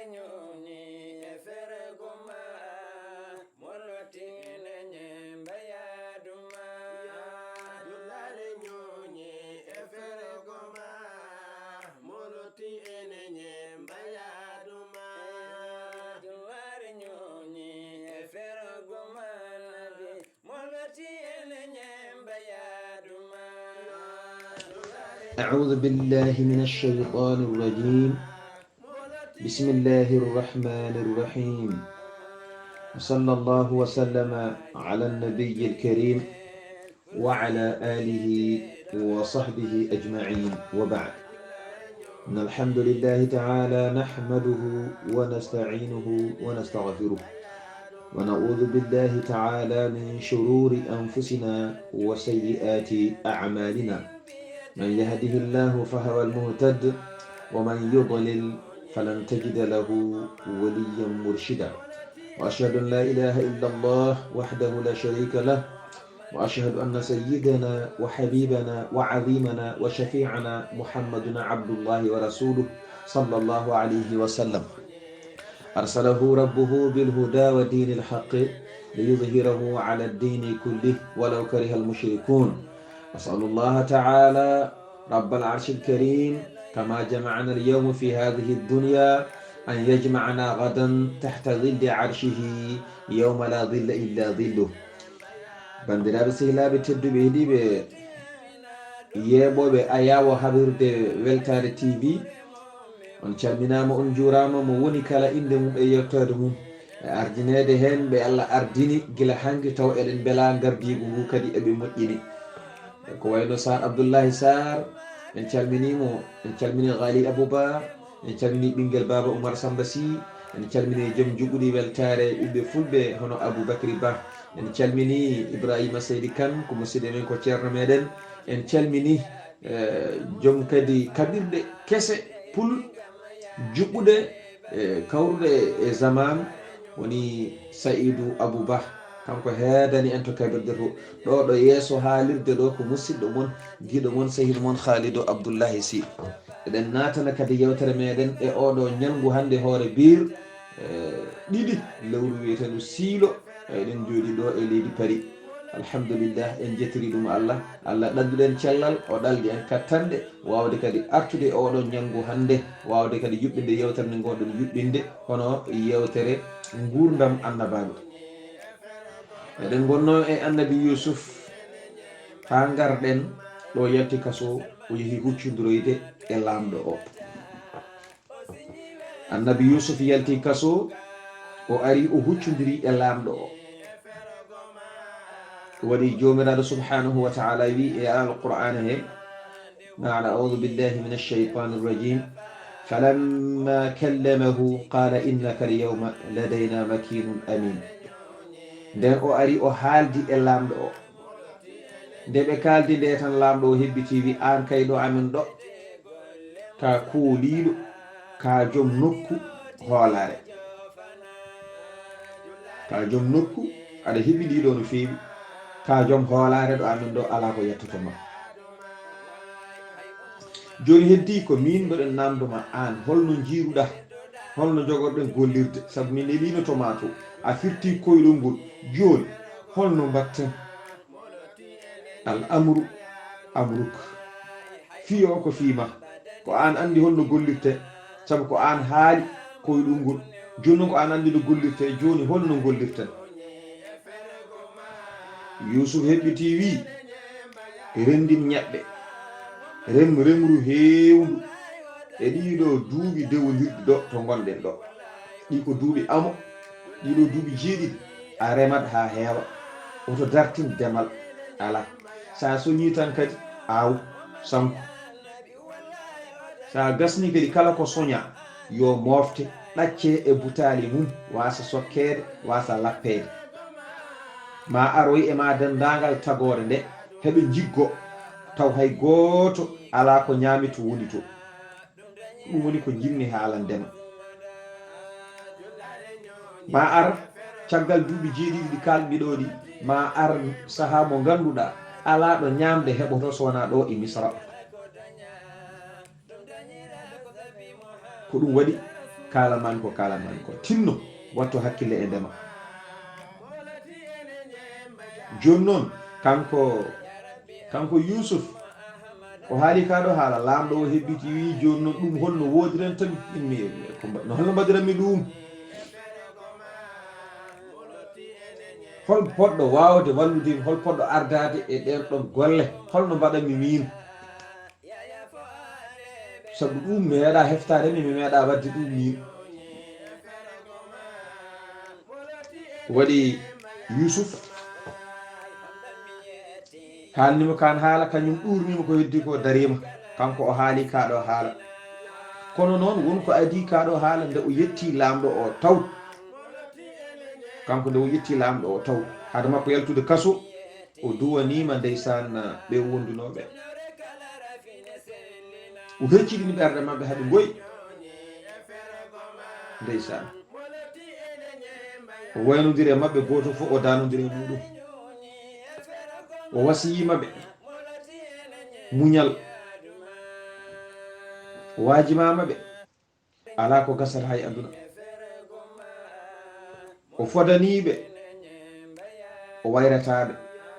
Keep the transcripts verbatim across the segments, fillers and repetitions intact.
Ñooñi e fergo ma, molotiine ñe mbayaduma. Dullare ñooñi e fergo ma, molotiine ñe mbayaduma. Dullare ñooñi e fergo ma, nabi. أعوذ بالله من الشيطان الرجيم. بسم الله الرحمن الرحيم. وصلى الله وسلم على النبي الكريم وعلى آله وصحبه أجمعين، وبعد. إن الحمد لله تعالى نحمده ونستعينه ونستغفره، ونعوذ بالله تعالى من شرور أنفسنا وسيئات أعمالنا. من يهده الله فهو المهتد، ومن يضلل فلن تجد له وليا مرشدا. وأشهد أن لا إله إلا الله وحده لا شريك له، وأشهد أن سيدنا وحبيبنا وعظيمنا وشفيعنا محمد عبد الله ورسوله، صلى الله عليه وسلم. أرسله ربه بالهدى ودين الحق ليظهره على الدين كله ولو كره المشركون. أسأل الله تعالى رب العرش الكريم، كما جمعنا اليوم في هذه الدنيا، أن يجمعنا غدا تحت ظل عرشه يوم لا ظل إلا ظله. Banndiraaɓe sehilaaɓe tedduɓe heɗiiɓe yeeɓooɓe ayaawo haɓirde Weltaare T V, on calminaama, on njuuraama, mo woni kala innde mum e yettoode mum, e ardineede heen ɓe Allah ardini gila hanki, taw eɗen mbela ngardiigu ngu kadi eɓe moƴƴini. E ko wayno Saar Abdullahi Saar, en calminii mo, en calminii Ghali Abou Ba, en calminii ɓinngel Baaba Umar Samba Sy, en calminii joom njuɓɓudi weltaare ɓiɓɓe fulɓe hono Abou Bakri Ba, en calminii Ibrahima Seydi Kane, ko musidɗo men, ko ceerno meɗen, en calminii, eh, joom kadi kaɓirɗe kese pul juɓɓuɗe, e kawruɗe e zaman, woni Saïdou Abou Ba, kanko heedani en to kaɓirɗe to. Ɗo, ɗo yeeso haalirde ɗo ko musidɗo mon, giɗo mon, sehil mon Khalidou Abdoulahi Sy. Eɗen naatana kadi yewtere meɗen e oɗo ñalngu hannde hoore biir, e, ɗiɗi lewru wiyeteendu siilo. Eɗen jooɗi ɗo e leydi Paris. Alhamdulillah, en jettiri ɗum Allah. Allah ɗalduɗen cellal, o ɗaldi en kattanɗe, waawde kadi artude e oɗo ñalngu hannde, waawde kadi yuɓɓinde yewtere nde ngonɗen yuɓɓinde, hono yewtere nguurndam annabaaɓe. Eɗen ngonno e annabi Yuusuf, haa ngarɗen ɗo yalti kaso, o yehi huccondoroyde e laamɗo o. Annabi Yuusuf yalti kaso, o ari, o huccondiri e laamɗo o. Ko waɗi Joomiraaɗo subhaanahu wa ta'ala wi e Alqur'aana he, قال: أعوذ بالله من الشيطان الرجيم. فلما كلمه قال إنك اليوم لدينا مكين أمين. Nden o ari, o haaldi e laamɗo o. Nde ɓe kaaldi nde tan, laamɗo o hebbiti, wi: "Aan kay ɗo amin ɗo, ka kooliiɗo, ka joom nokku hoolaare. Ka joom nokku, aɗa heɓi ɗiɗo no feewi. Ka joom hoolaare ɗo amin ɗo, alaa ko yettoto ma. Jooni heddi ko min mboɗen namndo ma aan, holno njiiruɗaa? Holno njogorɗen gollirde? Sabu min neliino to ma to, a firti koyɗol ngol. Jooni, holno mbaɗten?" Al amru amruk. Fii o ko fii ma. Ko aan anndi holno gollirte, sabu ko aan haali koyɗol ngol. Jooni noon ko aan anndi no gollirte, jooni holno gollirten? Yuusuf heɓɓitii wii, "Renndin ñebbe, rem remru heewndu e ɗiɗo duuɓi dewondirɗi ɗo to ngonɗen ɗo. Ɗi ko duuɓi amo, ɗiɗo duuɓi jeeɗiɗi a remat haa heewa, woto dartin demal, alaa. So a soñii tan kadi, aaw, sanku. So a gasnii kadi, kala ko soñaa, yo moofte, ɗaccee e butaali mum, waasa sokkeede, waasa lappeede. Ma aroy e ma denndaangal tagoore nde, heɓe njiggo, taw hay gooto alaa ko ñaami to woni to. Ɗum woni ko njiɗmi haalande ma. Ma ar caggal duuɓi jeeɗiɗi ɗi kaalmi ɗo ɗi, ma ar sahaa mo ngannduɗaa alaa ɗo ñaamde heɓoto so wonaa ɗo e Misra." Ko ɗum waɗi Kalaman ko kalaman ko tinno, watto hakkille e ndema. Jooni noon, kanko, kanko Yuusuf, o haali kaa ɗo haala, laamɗo o heɓɓiti, wii, "Jooni noon, ɗum holno woodiri en tan?" Immi, ko mba-, no, "Holno mbaɗiranmi ɗum? Hol poɗɗo waawde wallude mi? Hol poɗɗo ardaade e ɗeen ɗoon golle? Holno mbaɗanmi miin?" Sabu ɗum mi meeɗaa heftaade, mi, mi meeɗaa waɗde ɗum miin. Waɗi Yuusuf haalnimo kaan haala, kañum ɗuurnimo ko heddi ko, dariima. Kanko o haali kaa ɗo haala. Kono noon, won ko adii kaa ɗo haala, nde o yetti laamɗo o taw. Kanko nde o yetti laamɗo o taw. Hade makko yaltude kaso, o duwaniima ndeysaan ɓe wondunooɓe. O hecciɗini ɓerɗe maɓɓe haa ɓe ngoyi. Ndeysaan. O waynondiri e maɓɓe, gooto fof o daanondiri e muɗum. O wasiyii maɓɓe muñal. O waajimaa maɓɓe. Alaa ko gasata hay aduna. O fodanii ɓe, o wayrataa ɓe.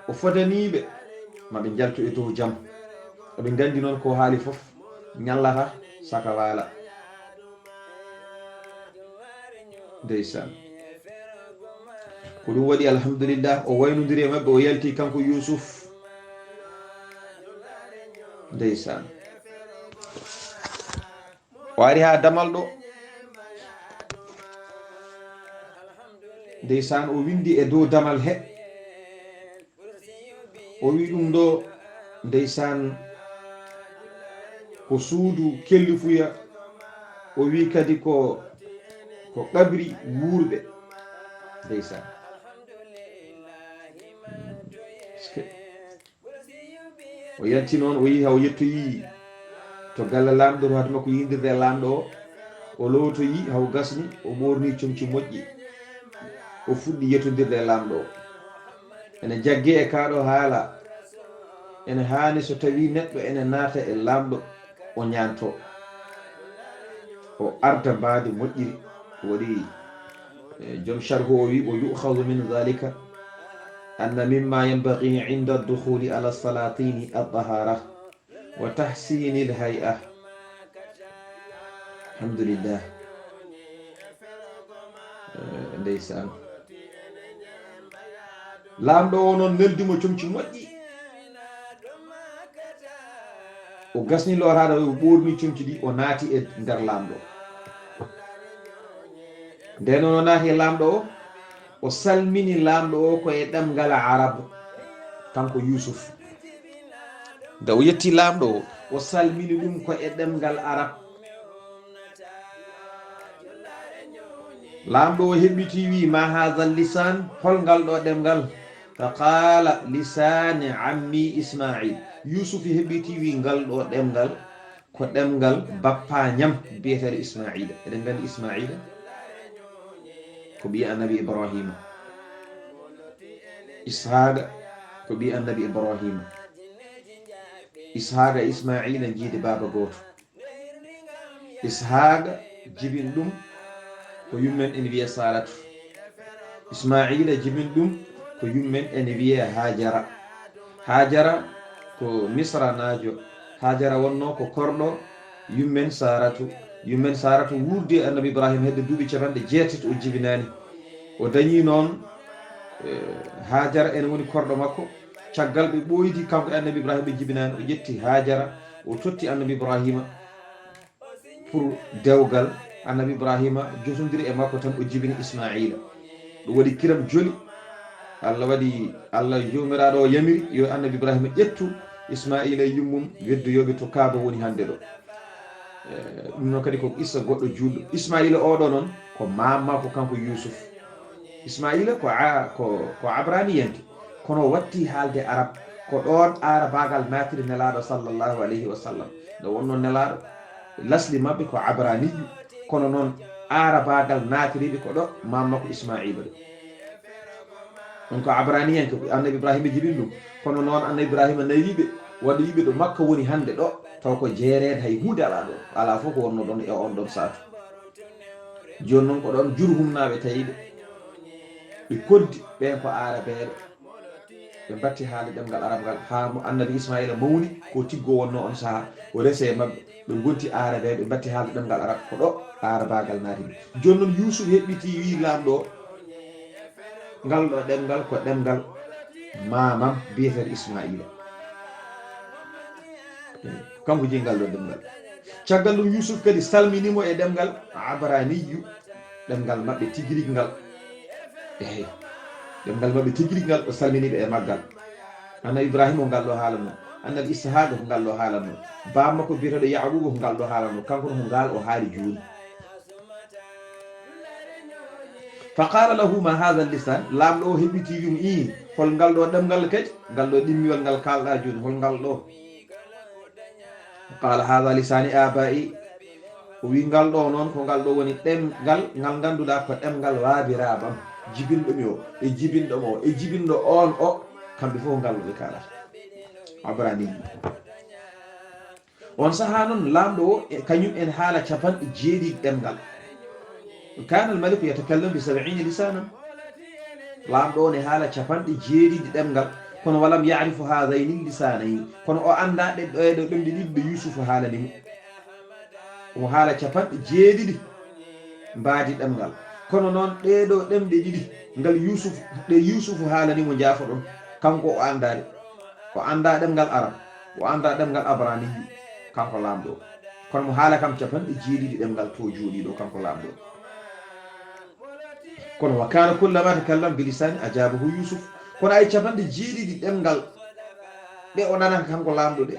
O fodanii ɓe, ma ɓe njaltu e dow jam. Eɓe nganndi noon ko haali fof, ñallata saka waala. Ndeysaan. Ko ɗum waɗi, alhamdulillah, o waynondiri e maɓɓe, o yalti kanko Yuusuf. Ndeysaan. O ari haa damal ɗo. Ndeysaan, o winndi e dow damal he. O wi ɗum ɗo, ndeysaan, ko suudu kellifuya. O wi kadi ko, ko qabri wuurɓe. Ndeysaan. Est-ce que O yalti noon, o yehi haa o yettoyi to galle laamɗo, to hoore makko yiydirde e laamɗo o. O lootoyi haa o gasni, o ɓoorni comci moƴƴi. O fuɗɗi yettondirde e laamɗo o. Ene jagge e kaa ɗo haala. Ene haani so tawii neɗɗo ene naata e laamɗo, o ñaanto. O arda mbaadi moƴƴiri. Waɗi, eh, joom sharhu o wi, "Wa yu'khadhu min dhalika anna mimma yanbaghi inda dukhuli ala salatini at-tahara wa tahsini al-hay'a." Alhamdulillah. Eh, ndeysaan. Laamɗo o noon neldi mo comci moƴƴi. O gasni looraade, o ɓoorni comci ɗi, o naati e nder laamɗo. Ndeen o naati e laamɗo o, o salmini laamɗo o ko e ɗemngal Arab, kanko Yuusuf. Nde o yetti laamɗo o, o salmini ɗum ko e ɗemngal Arab. Laamɗo o heɓɓiti, wi, "Ma haadha lisaan, hol ngal ɗo ɗemngal?" Fa qaala, "Lisaani ammi Ismaa'il." Yuusuf heɓɓiti, wi, "Ngal ɗo ɗemngal ko ɗemngal bappañam biyeteeɗo Ismaa'iila." Eɗen nganndi Ismaa'iila ko ɓiye Annabi Ibraahiima. Ishaaqa ko ɓiye Annabi Ibraahiima. Ishaaqa e Ismaa'iila njiidi baaba gooto. Ishaaqa jibini ɗum ko yummen ene wiyee Saaratu. Ismaa'iila jibini ɗum ko yummen ene wiyee Haajara. Haajara ko Misranaajo. Haajara wonnoo ko korɗo yummen Saaratu. Yummen Saaratu wuurdi e Annabi Ibraahiima hedde duuɓi capanɗe jeetati, o jibinaani. O dañii noon, eh, Haajara ene woni korɗo makko. Caggal ɓe ɓooydi, kanko e Annabi Ibraahiima ɓe jibinaani. O ƴetti Haajara, o totti Annabi Ibraahiima pour dewgal. Annabi Ibraahiima jotondiri e makko tan, o jibini Ismaa'iila. Ɗum waɗi kiram joli. Allah waɗi, Allah Joomiraaɗo o yamiri yo Annabi Ibraahiima ƴettu Ismaa'iila e yummum, weddoyooɓe to Kaaba woni hannde ɗo. Eh, ɗum noon kadi ko qissa goɗɗo juulɗo. Ismaa'iila oɗo noon ko maam makko kanko Yuusuf. Ismaa'iila ko a-, ko, ko abraniyanke, kono o watti haalde Arab. Ko ɗoon aarabaagal naatiri Nelaaɗo sallallahu alayhi wa sallam. Nde wonnoo Nelaaɗo, lasli maɓɓe ko abraniiɓe, kono noon aarabaagal naatiri ɓe ko ɗo maam makko Ismaa'iila ɗo. Ɗum ko abraniyanke, ko Annabi Ibraahiima jibini ɗum. Kono noon Annabi Ibraahiima nawi ɓe, waɗi ɓe ɗo Makka woni hannde ɗo, taw ko jeereede, hay huunde alaa ɗoon. Alaa fof ko wonnoo ɗoon e oon ɗoon saatu. Jooni noon ko ɗoon Jurhumnaaɓe tawi ɓe. Ɓe koddi ɓeen ko Aarabeeɓe. Ɓe mbatti haalde ɗemngal Arab ngal haa mo Annabi Ismaila mawni, ko tiggo wonnoo on sahaa, o resi e maɓɓe, ɓe ngonti Aarabeeɓe, ɓe mbatti haalde ɗemngal Arab, ko ɗo Aarabaagal naati. Jooni noon Yuusuf heɓɓitii, wii laamɗo o, ngal ɗo ɗemngal ko ɗemngal maamam biyeteeɗo Ismaila. Kanko jeyi ngal ɗo ɗemngal. Caggal ɗum Yuusuf kadi salmini mo e ɗemngal Abraniyu, ɗemngal maɓɓe tigi rigi ngal. Eey, ɗemngal maɓɓe tigi rigi ngal, o salmini ɓe e maggal. Annabi Ibrahima ko ngal ɗo haalanno, Annabi Ishaqa ko ngal ɗo haalanno, baaba makko biyeteeɗo Yaquba ko ngal ɗo haalanno, kanko ko ngal o haali jooni. Fa qala lahu ma hadha lisan, laamɗo o heɓɓiti wi mo, ii, hol ngal ɗo ɗemngal kadi, ngal ɗo ɗimmiwal ngal kaalɗa jooni, hol ngal ɗo? Qala hadha lisani abai, o wi ngal ɗo noon ko ngal ɗo woni ɗemngal ngal ngannduɗaa ko ɗemngal waabiraabam, jibinɗo mi o e jibinɗo mo o e jibinɗo oon o, kamɓe fof ngal ɗo ɓe kaalata. Abrani. On sahaa noon laamɗo o e kañum en haala capanɗe jeeɗiɗi ɗemngal. Kana al maliku yatakallam bi sab'ina lisanan. Laamɗo o ne haala capanɗe jeeɗiɗi ɗemngal, kono walam ya'rifu haadayni lisaanayni, kono o anndaa ɗe ɗeeɗo ɗemɗe ɗiɗi ɗe Yuusufu haalani mo. Omo haala capanɗe jeeɗiɗi mbaadi ɗemngal, kono noon ɗeeɗo ɗemɗe ɗiɗi ngal Yuusufu, ɗe Yuusufu haalani mo, njaafoɗon, kanko o anndaa ɗe. O anndaa ɗemngal Arab, o anndaa ɗemngal Abraniyu, kanko laamɗo o. Kono mo haala kam capanɗe jeeɗiɗi ɗemngal to jooɗiiɗo, kanko laamɗo o. Kono wa kana kullama takallam bi lisani ajabahu Yusuf. Kono ay capanɗe jeeɗiɗi ɗemngal ɗe o nanata kanko laamɗo ɗe,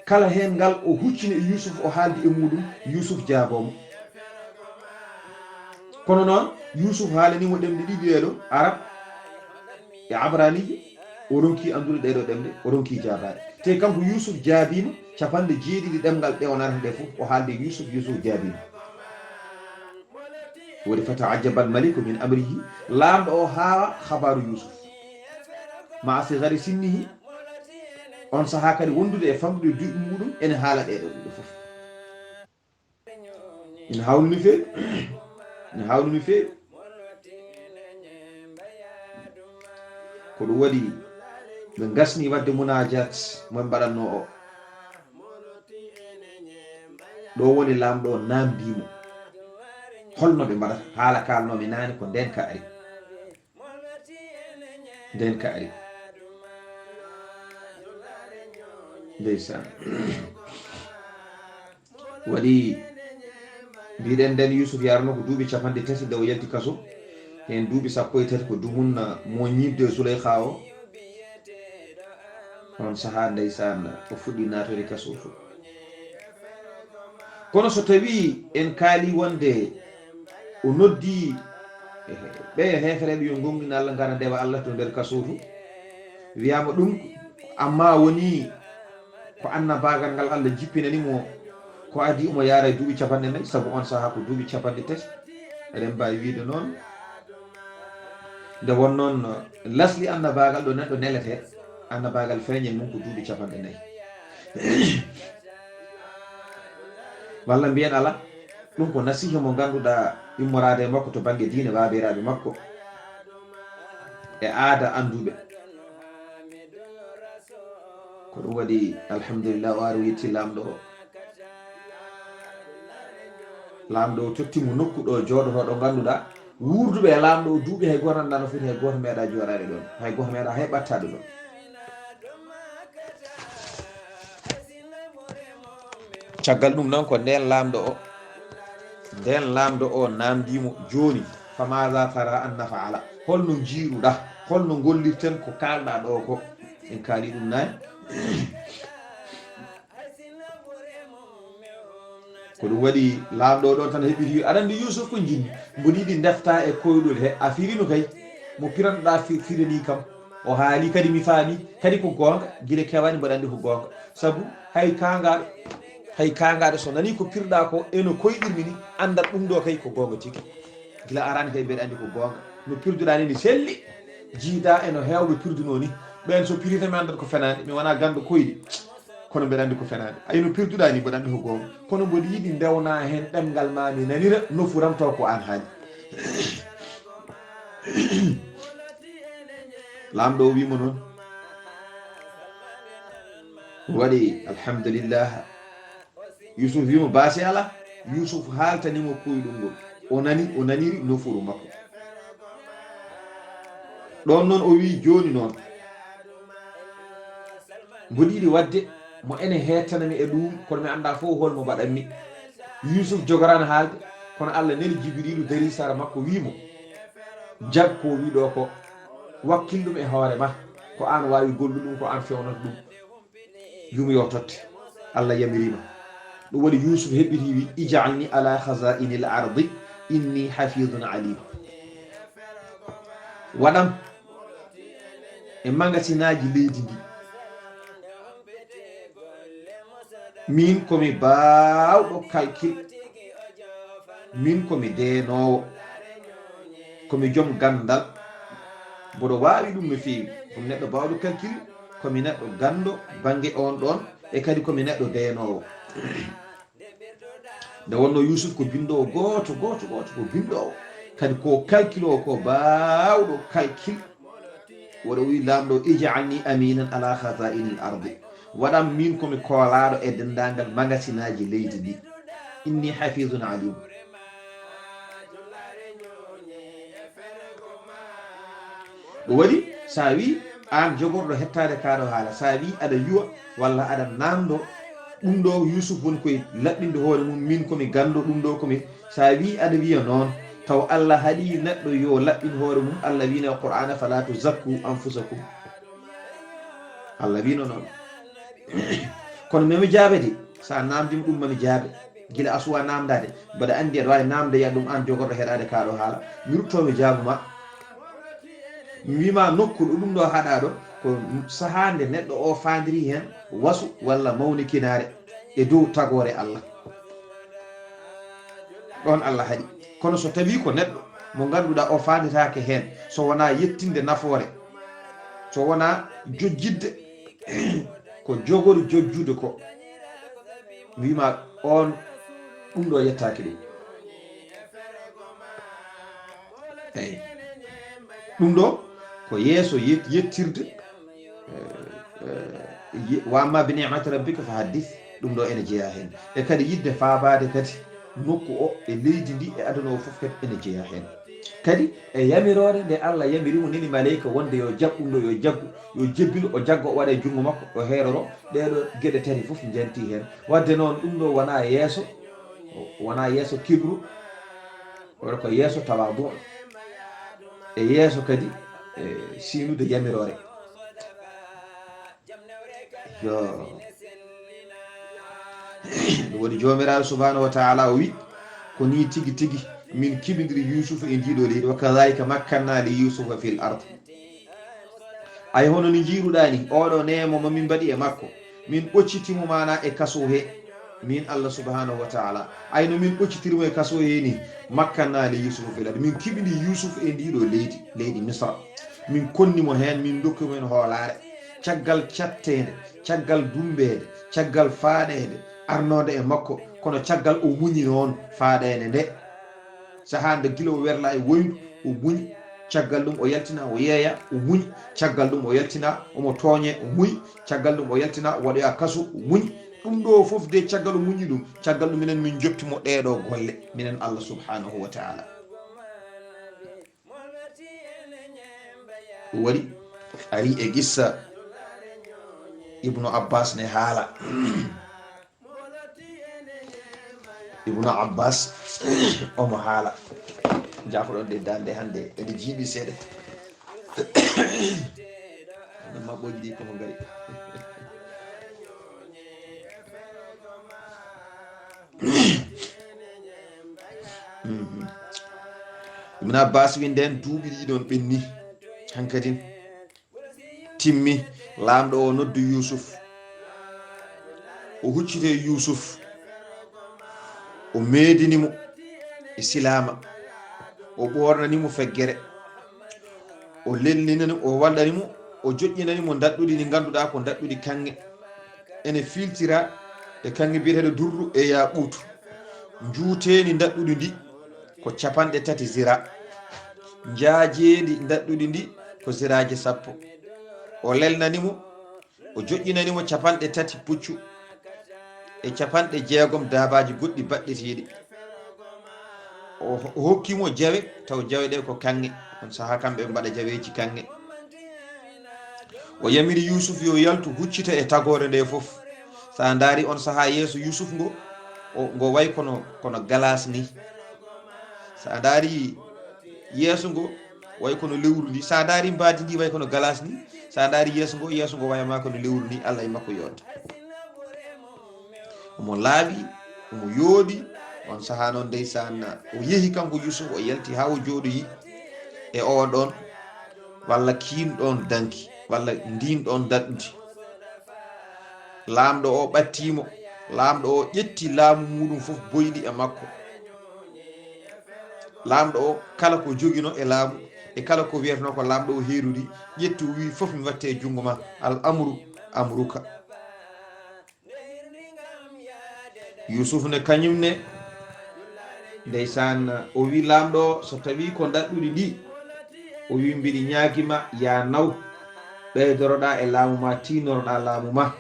kala heen ngal o huccini e Yusuf, o haaldi e muɗum, Yusuf jaaboo mo. Kono noon, Yusuf haalani mo ɗemɗe ɗiɗi ɗeeɗo, Arab e Abraniijo, o ronki anndude ɗeeɗo ɗemɗe, o ronki jaabaade. Te kanko Yusuf jaabiima capanɗe jeeɗiɗi ɗemngal ɗe o nanata ɗe fof, o haaldi e Yusuf, Yusuf jaabiima. Woni fata ajjabal maliku min amrihi, laamɗo o haawa habaaru Yusuf. Ma sigari sinnihi, on sahaa kadi wondude e famɗude duuɓi muɗum, ene haala ɗeeɗo ɗiɗo fof. Ina hawni no feewi, ina hawni no feewi. Ko ɗum waɗi ɓe ngasni waɗde munajat mo ɓe mbaɗatno o. Ɗo woni laamɗo o naamndii mo. Holno ɓe mbaɗata? Haala kaalnoomi naane ko ndeen ka ari. Ndeen ka ari. Ndeysaan. Waɗi, mbiɗen nden Yusuf yarno ko duuɓi capanɗe tati nde o yalti kaso. Heen duuɓi sappo e tati ko dumunna mo ñiiɓde Zuleyha o. On sahaa, ndeysaan, o fuɗɗi naatoyde kaso to. Kono so tawii en kaalii wonde o noddi ɓe heefereeɓe yo ngongin Allah, ngara ndewa Allah to nder kaso to, wiyaama ɗum, amma woni ko annabaagal ngal Allah jippinani mo, ko adii omo yaara e duuɓi capanɗe nayi, sabu on sahaa ko duuɓi capanɗe tati. Eɗen mbaawi wiyde noon, nde won noon lasli annabaagal ɗo neɗɗo neletee, annabaagal feeñen mum ko duuɓi capanɗe nayi. Walla mbiyen alaa, ɗum ko nasiiha mo ngannduɗaa immoraade e makko to bannge diine, baabiraaɓe makko e aada annduɓe. Ko ɗum waɗi, alhamdulillah, o ari o yetti laamɗo o. Laamɗo o totti mo nokku ɗo jooɗotoo, ɗo ngannduɗaa, wuurduɓe e laamɗo o duuɓi hay gooto anndaa no foti, hay gooto meeɗaa jooɗaade ɗoon, hay gooto meeɗaa hay ɓattaade ɗoon. Caggal ɗum noon ko ndeen laamɗo o, ndeen laamɗo o naamndii mo, "Jooni, fa maada tara an naf'ala? Holno njiiruɗaa? Holno ngollirten ko kaalɗaa ɗo ko?" En kaalii ɗum naane. Ko ɗum waɗi laamɗo o ɗoon tan heɓɓiti, aɗa anndi Yuusuf ko njinmi, mboɗo yiɗi ndefta e koyɗol he, a firino kay, mo piranɗaa fi-, firanii kam. O haali kadi mi faami, kadi ko goonga, gila kewaani mboɗo anndi ko goonga. Sabu hay kaangaaɗo, hay kaangaaɗo so nanii ko pirɗaa ko e no koyɗirmi ni, anndat ɗum ɗo kay ko goonga tigi. Gila araani kay mbeɗa anndi ko goonga. No pirduɗaa ni, ni selli, jiidaa e no heewɓe pirdunoo ni. Ɓeen so pirita mi anndat ko fenaande, mi wonaa ganndo koyɗi. Kono mbeɗa anndi ko fenaande. Ay no pirduɗaa ni, mboɗo anndi ko goonga. Kono mboɗo yiɗi ndewnaa heen ɗemngal maa mi nanira, nofru am taw ko aan haali. Laamɗo o wiimo noon. Waɗi, alhamdulillah. Yuusuf wiimo baasi alaa. Yuusuf haaltani mo koyɗum ngol. O nani, o naniri nofru makko. Ɗoon noon o wii, jooni noon, mboɗo yiɗi waɗde mo ene heettana mi e ɗum, kono mi anndaa fof hol mo mbaɗanmi. Yuusuf jogoraano haalde, kono Allah neli Jibriilu darii sara makko, wii mo, jaab ko o wii ɗo ko, wakkil ɗum e hoore ma, ko aan waawi gollude ɗum, ko aan feewnata ɗum. Yum yo totte. Allah yamiriima. Ɗum waɗi Yuusuf heɓɓiti wi, ij'alni ala khaza'inil ardi inni hafizun alim. Waɗam e magasinaaji leydi ndi. Min ko mi baawɗo calcul. Min ko mi deenoowo. Ko mi joom ganndal. Mboɗo waawi ɗum no feewi. Ko mi neɗɗo baawɗo calcul. Ko mi neɗɗo ganndo bannge oon ɗoon. E kadi ko mi neɗɗo deenoowo. Nde wonnoo Yuusuf ko binndoowo gooto, gooto, gooto, ko binndoowo. Kadi ko calcul o, ko baawɗo calcul. Waɗa o wi Laamɗo, ij'alni aminan ala khaza'inil ardi. Waɗam min ko mi koolaaɗo e denndaangal magasinaaji leydi ndi. Inni hafizun alim. Ɗum waɗi, so a wii aan jogorɗo hettaade kaa ɗoo haala, so a wii aɗa yuwa walla aɗa naamndoo, ɗum ɗoo Yuusuf woni koye laɓɓinde hoore mum, min ko mi ganndo, ɗum ɗoo ko mi, so a wii aɗa wiya noon, taw Allah haɗi neɗɗo yo laɓɓin hoore mum, Allah wiino e Qur'aana, "Falaa tuzakku anfusakum." Allah wiino noon. Kono mami jaabe de, so a naamndiima ɗum mami jaabe. Gila a suwaa naamndaade, mboɗo anndi aɗa waawi naamnde ya ɗum aan jogorɗo heɗaade kaa ɗoo haala. Mi ruttoo mi jaabu ma. Mi wii ma nokku ɗo ɗum ɗoo haɗaa ɗo, ko sahaa nde neɗɗo o faandiri heen wasu walla mawnikinaare e dow tagoore Allah. Ɗoon Allah haɗi. Kono so tawii ko neɗɗo mo ngannduɗaa o faanditaake heen, so wonaa yettinde nafoore, so wonaa jojjidde ko jogori jojjude ko, mi wii ma oon, ɗum ɗoo yettaaki ɗum. Eey. Ɗum ɗoo ko yeeso yet-, yettirde, eh, eh, ye-, "Wa amma bi ni'mati rabbika fa haddith." Ɗum ɗoo ene jeyaa heen. E kadi yiɗde faabaade kadi nokku o e leydi ndi e aduna o fof kadi ene jeyaa heen. Kadi e yamiroore nde Allah yamiri mo, neli maleyka wonde yo jaɓ ɗum ɗoo, yo jaggu, yo jebbil, o jagga, o waɗa e junngo makko, o heeroro, ɗeeɗoo geɗe tati fof njanti heen. Waɗde noon, ɗum ɗoo wonaa yeeso, wonaa yeeso kibru, wala ko yeeso tawaadu, e yeeso kadi, e siinude yamiroore. Yo. Ɗum woni Joomiraaɗo subhaanahu wa ta'ala o wi, ko nii tigi tigi min kibindiri Yuusufa e ndiiɗo leydi, wa kadhalika makkanna li Yuusufa fil ard. Ay hono ni njiiruɗaa ni, oɗo neemo mo min mbaɗi e makko, min ɓocciti mo maana e kaso he, min Allah subhaanahu wa ta'ala. Ay no min ɓoccitiri mo e kaso he ni, makkanna li Yuusufa fil ard. Min kibindi Yuusufa e ndiiɗo leydi, leydi Misra. Min konni mo heen, min ndokki mo heen hoolaare. Caggal catteende, caggal dumbeende, caggal faaɗeende, arnoonde e makko, kono caggal o muñi noon faaɗeende nde. Sahaa nde gila o werla e woyndu, o muñi. Caggal ɗum o yaltina, o yeeya, o muñi. Caggal ɗum o yaltina, omo tooñe, o muñi. Caggal ɗum o yaltina, o waɗoya kaso, o muñi. Ɗum ɗo fof de caggal o muñi ɗum, caggal ɗum minen min njoɓti mo ɗee ɗo golle, minen Allah subhanahu wa ta'ala. Ɗum waɗi ari e qissa Ibnu Abbas ne haala. Ibnu Abbas omo haala. Jaafoɗon de dande hannde ene jiiɓi seeɗa. Maɓɓooji ɗi koko ngari. Mhm. Ibn Abbas wi nden duuɓi ɗiɗon ɓenni. Hankadin timmi, laamɗo o noddu Yusuf. O hucciti e Yusuf. O meedini mo e silaama. O ɓoornani mo feggere. O lelninani, o waɗani mo, o joƴƴinani mo ndaɗɗudi ndi ngannduɗaa ko ndaɗɗudi kaŋŋe. ene fiiltira e kaŋŋe biyeteeɗo durru e yaaquutu. Njuuteendi ndaɗɗudi ndi ko capanɗe tati zira. Njaajeendi ndaɗɗudi ndi ko ziraaji sappo. O lelnani mo, o joƴƴinani mo capanɗe tati puccu e capanɗe jeegom daabaaji goɗɗi baɗɗitiiɗi. O o hokki mo jawe, taw jawe ɗe ko kaŋŋe. On sahaa kamɓe ɓe mbaɗa jaweeji kaŋŋe. O yamiri Yuusuf yo yaltu huccita e tagoore nde fof. So a ndaari on sahaa yeeso Yuusuf ngo, o, ngo way kono, kono galaas ni. So a ndaari yeeso ngo, way kono lewru ni. So a ndaari mbaadi ndi, way kono galaas ni. So a ndaari yeeso ngo, yeeso ngo waya ma kono lewru ni. Allah e makko yonta. Omo laaɓi, omo yooɗi. On sahaa noon, ndeysaan, o yehi kanko Yuusuf, o yalti haa o jooɗoyi e oo ɗoon, walla kiin ɗoon danki, walla ndiin ɗoon daɗɗudi. Laamɗo o ɓattii mo, laamɗo o ƴetti laamu muuɗum fof boyɗi e makko. Laamɗo o, kala ko joginoo e laamu, e kala ko wiyetenoo ko laamɗo o heeruri, ƴetti o wiyi, "Fof mi watte e junngo ma, al amru amruka." Yuusuf ne, kañum ne, ndeysaan, o wi laamɗo o, "So tawii ko ndaɗɗudi ndi," o wi, "mbiɗi ñaagima, yaa naw, ɓeydoroɗaa e laamu ma, tiinoroɗaa laamu ma.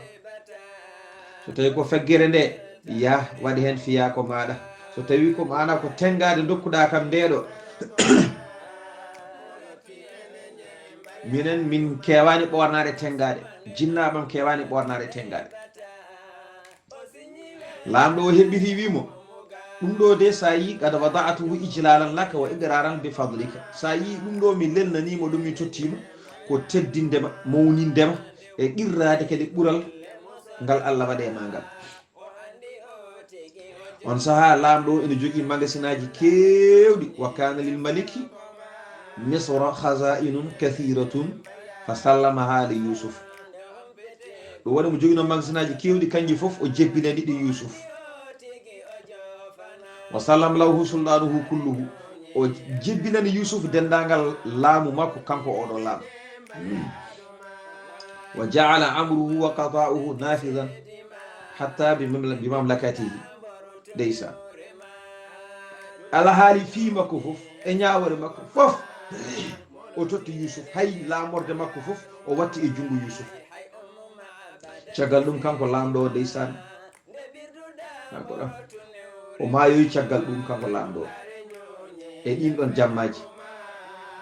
So tawii ko feggere nde, yaa, waɗ heen fiyaako maaɗa. So tawii ko maana ko tenngaade ndokkuɗaa kam nde ɗo, minen min keewaani ɓoornaade tenngaade, jinnaaɓe am keewaani ɓoornaade tenngaade." Laamɗo o heɓɓiti, wi mo, "Ɗum ɗo de, so a yii, qad wada'tuhu ijlalan laka wa iqraran bi fadlika. So a yii, ɗum ɗo mi lelnanii mo ɗum, mi tottii mo, ko teddinde ma, mawninde ma, e qirraade kadi ɓural ngal Allah waɗi e ma ngal." On sahaa, laamɗo o ene jogii magasinaaji keewɗi. "Wa kaana lil maliki Misra khazaa'inun kathiratun fa sallamahaa li Yuusuf." Ɗum waɗi mo joginoo magasinaaji keewɗi, kanji fof o jebbinani ɗi Yuusuf. "Wa sallam lahu sultaanuhu kulluhu." O jebbinani Yuusuf denndaangal laamu makko, kanko oɗo laamu. "Wa ja'ala amruhu wa qadaa'uhu nafidan hatta bi mamla-, bi mamlakatihi." Ndeysaan. Alhaali fii makko fof, e ñaawoore makko fof, o totti Yuusuf. Hay laamorde makko fof, o watti e junngo Yuusuf. Caggal ɗum, kanko laamɗo o, ndeysaan, kanko ɗam, o maayoyi caggal ɗum, kanko laamɗo o. E ɗiin ɗoon jammaaji,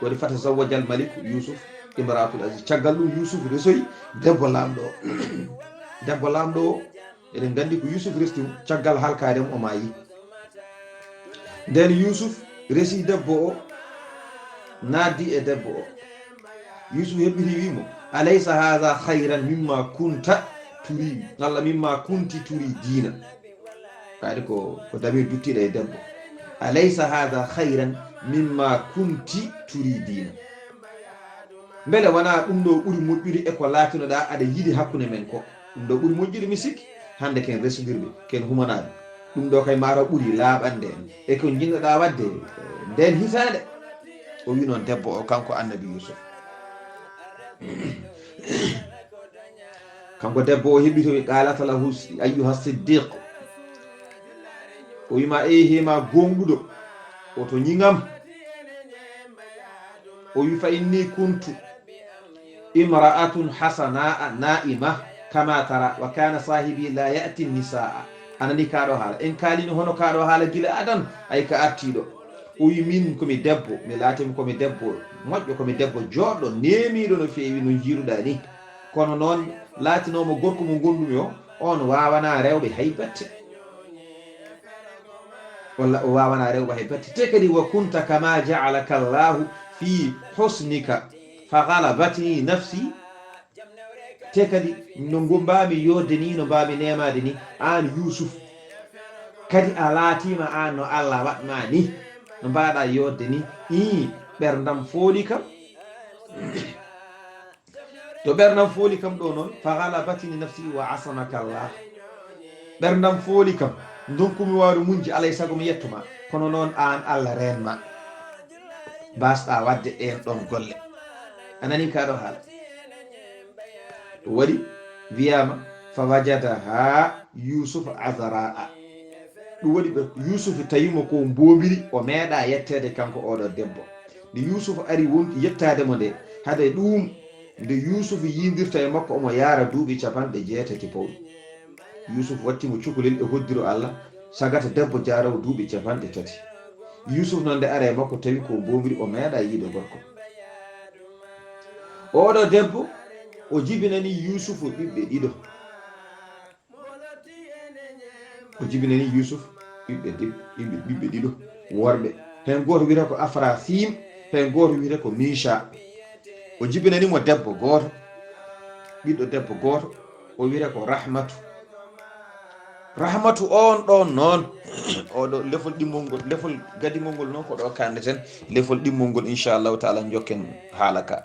waɗi, "Fatazawwajal maliku Yuusuf imra'atul aziz." Caggal ɗum, Yuusuf resoyi debbo laamɗo o. Debbo laamɗo o, eɗen nganndi ko Yuusuf resti mo, caggal halkaare mum o maayi. Ndeen Yuusuf resi debbo o, naatdi e debbo o. Yuusuf heɓɓiti, wi mo, "Alaysa haadha khayran mimma kunta turi, walla mimma kunti turi diina?" Kadi ko, ko damir duttiɗo e debbo. "Alaysa haadha khayran mimma kunti turi diina?" Mbele wonaa ɗum ɗo ɓuri moƴƴude e ko laatinoɗaa aɗa yiɗi hakkunde men ko? Ɗum ɗo ɓuri moƴƴude, mi sikki. Hannde ken resondirɓe, ken humanaaɓe. Ɗum ɗo kay mataw ɓuri laaɓande en e ko njiɗnoɗaa waɗde, eh, ndeen hitaande. O wi noon debbo o, kanko Annabi Yuusuf. Kanko debbo o heɓɓiti, o wi, "Qaalat lahu ayyuha siddiq." O wi ma, "Ey, he ma gooŋɗuɗo, o to ñiŋam." O wi, "Fa inni kuntu imra'atun hasanaa na'ima kama tara, wa kana sahibi la ya'ti nisaa." A nani kaa ɗo haala? En kaalino hono kaa ɗo haala gila adan, ay ka artiiɗo. O wi, "Min ko mi debbo, mi laatimi ko mi debbo moƴƴo, ko mi debbo jooɗɗo, neemiiɗo no feewi no njiiruɗaa ni. Kono noon, laatinoomo gorko mo ngonndumi o, on waawanaa rewɓe hay batte." Walla o waawanaa rewɓe hay batte. Te kadi, "Wa kunta kama ja'alaka Allahu fi husnika, fa ghalabatni nafsi." Te kadi, no ngumbaami yodde ni, no mbaami neemaade ni, aan Yuusuf, kadi a laatiima aan no Allah waɗ ma ni, no mbaaɗa yodde ni. Ii, ɓerndam fooli kam. To ɓerndam fooli kam ɗo noon, "fa ghalabatni nafsi wa asamaka Allah." Ɓerndam fooli kam, ndonkumi waawde muñde, alay sago mi yetto ma. Kono noon aan, Allah reen ma. Mbaasɗaa waɗde ɗeen ɗoon golle. A nanii kaa ɗo haala? Ɗum waɗi wiyaama, Fa wajadaha Yusufa azraa. Ɗum waɗi ɓe Yusufu tawi mo ko mboomiri, o meeɗa yetteede kanko oɗo debbo. Nde Yusufu ari won yettaade mo nde, hade ɗum nde Yusufu yindirta e makko omo yaara duuɓi capanɗe jeetati pawɗi. Yusufu watti mo cukalel e hoddiro Allah, sagata debbo jaarawo duuɓi capanɗe tati. Yusufu noon nde ara e makko tawi ko mboomiri, o meeɗa yiide gorko. Oɗo debbo, o jibinani Yusufu ɓiɓɓe ɗiɗo. O jibinani Yusuf ɓiɓɓe dib-, ɓiɓɓe, ɓiɓɓe ɗiɗo worɓe. Heen gooto wiyetee ko Afrasim, heen gooto wiyetee ko Misha. O jibinani mo debbo gooto, ɓiɗɗo debbo gooto, o wiyetee ko Rahmatu. Rahmatu oon ɗoon noon, oɗo lefol ɗimmol ngol, lefol gadimol ngol noon ko ɗo kaanneten, lefol ɗimmol ngol, inchallahu taala, njokken haala ka.